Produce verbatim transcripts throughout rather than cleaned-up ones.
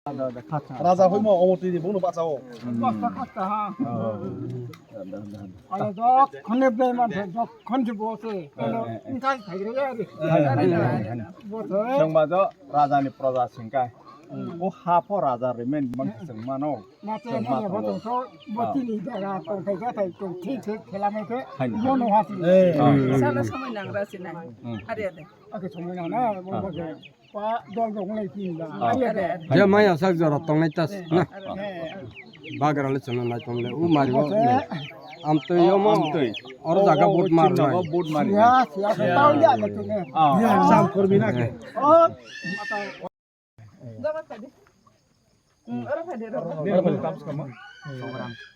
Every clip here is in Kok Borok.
Raja hoimo omo twi ni bongno bachao. Basta khasta ha. Ano jokhon ni blai man the, jokhon se bo se. Ano intai thai re ya re. Bo se. Sengba jo raja ni proja singkai. O ha pho raja remen man sengmano. Ma te ma bo to bo tini jaga tong thai ja thai tong thik thik khela mai khe. Bono ha si. Sala samai nangra sinai. Are are. Ake samai nang na bo bo. Pa dol dol nai tin da. Je maya sak jora tongnai tas na. Bagra le chana nai tongle u mari o. Amtwi yomo. Oro jaga bot mar nai. Bot mar. Ya ya tau ya le tene. Sam kormi na ke. O.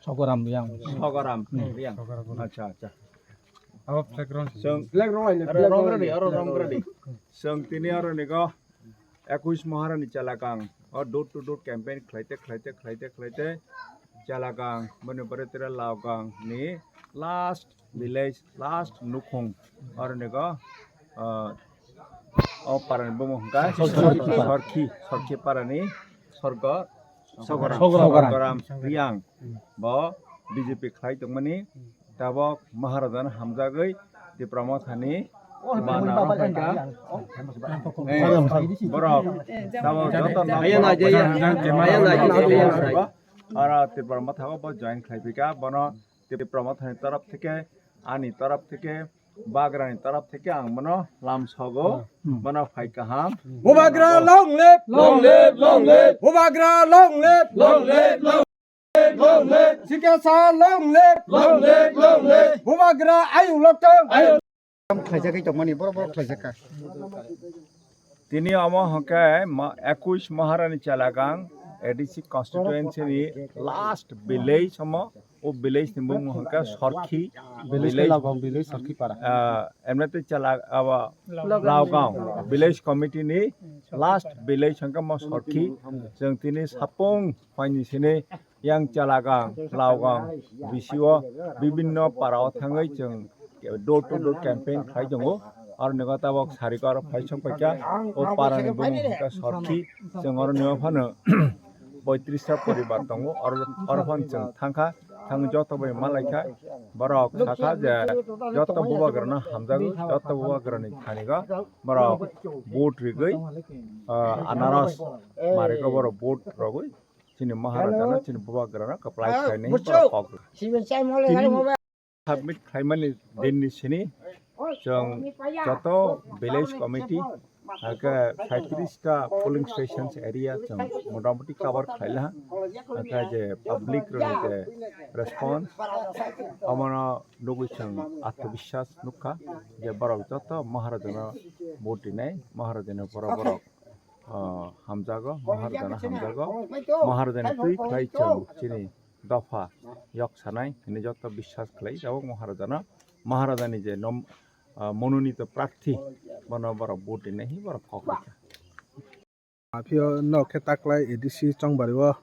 Sogoram yang. Sogoram yang. Acha acha. Abo flag rong. Seng flag rong lainai, aro flag rong rong radi, lainai. Aro rong radi. Seng tini aro nigo ekush Maharani chalakang. O door to door campaign khlaite khlaite khlaite khlaite chalakang. Mani pore tira laokang ni last village, last nukhung. Aro nigo o parani bumung hwnkha Sorkhi. Sorkhi, Sorkhi parani Sorgo Sogoram. Sogoram. Sogoram Riang. Bo B J P khlai tongmani. Tabok Maharajano hamjagwi Tipra Mothani mana rok phaikha. Borok tabok joto aro Tipra Motha bo join khlai phika. Bono Tipra Mothani taraf theke, ani taraf theke, Bagrani taraf theke ang bono lam sogo, bono phai kaham. Bubagra long live, long live, long live. Bubagra long live, long live, long live, long live. Sikesa long live, long live, long live. Bubagra ayu lokto, ayu. Khlaijagwi tongmani, borok borok khlaijakha. Tini omo hwnkhe ma-, ekush Maharani Chalakang A D C constituency ni last village omo. O village ni bumung hwnkhe Sorkhi village, village. Lagang village, Sorkhi para. Ah, emnete chala abo Lagang. Lagang village committee ni last village hwnkhe mo Sorkhi. Chwng tini sapung phaini sini yang Chalagang, Lagang, bisio bibinno para o thangwi chwng door to door campaign khlai tongo. Aro nigo tabok sariko aro phai song paikha o para ni bumung hwnkhe Sorkhi. Chwng oro nigo phano poitris ta poribar tongo. Oro, oro phano chwng thangkha, thangwi joto bai malaikha. Borok sakha je joto bubagrano hamjago, joto bubagrani thanigo borok vote rigwi, ah, anaros mariko borok vote rogwi. Chini Maharajano, chini Bubagrano kwplai khlainai borok kok. Tini submit khlaimani dinni sini chwng joto village committee, hakhe saitris ta polling stations area chwng motamoti cover khlailaha. Hakhe je public rokni je response, omono nugwi chwng atmobiswas nukha je borok joto Maharajano vote rinai, Maharajani borok borok ah, hamjago, Maharajano hamjago. Maharajani twi khlai chwng chini dopha yok sanai hwnwi joto biswas khlai. Tabok Maharajano, Maharajani je nom, ah, mononito prarthi, bono borok vote rinai hi borok kok rikha. Aphio nok khe taklai A D C chongbari o.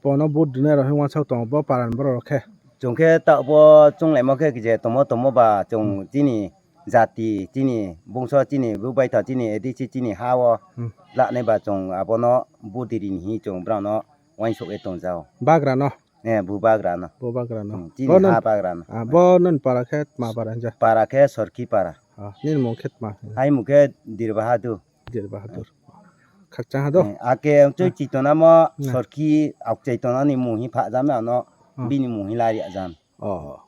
Bono vote rinai rok hwnwi uansuk tongo bo parani borok rok khe. Chwng khe ta-, bo chwng laima khe je tomo tomo ba chwng chini jati, chini bungso, chini bubaitha, chini A D C, chini ha o Hmm. Laknai ba chwng abono vote rini hi chwng borokno uansuk e tong jao. Bagra no? Eh, bubagra no. Bubagra no. Hmm, chini Bono ha bagra no. Ah, bo non para khe tma para hwnja? Para khe Sorkhi para. Ah, nini mung khe tma? Hai mung khe Dir Bahadur. Dir Bahadur. Khakchang ha do? Eh, ake ang choi chitona mo Hmm. Sorkhi auk chitona ni mung hi pha jam ano Hmm. Bini mung hi lari jam. Oh.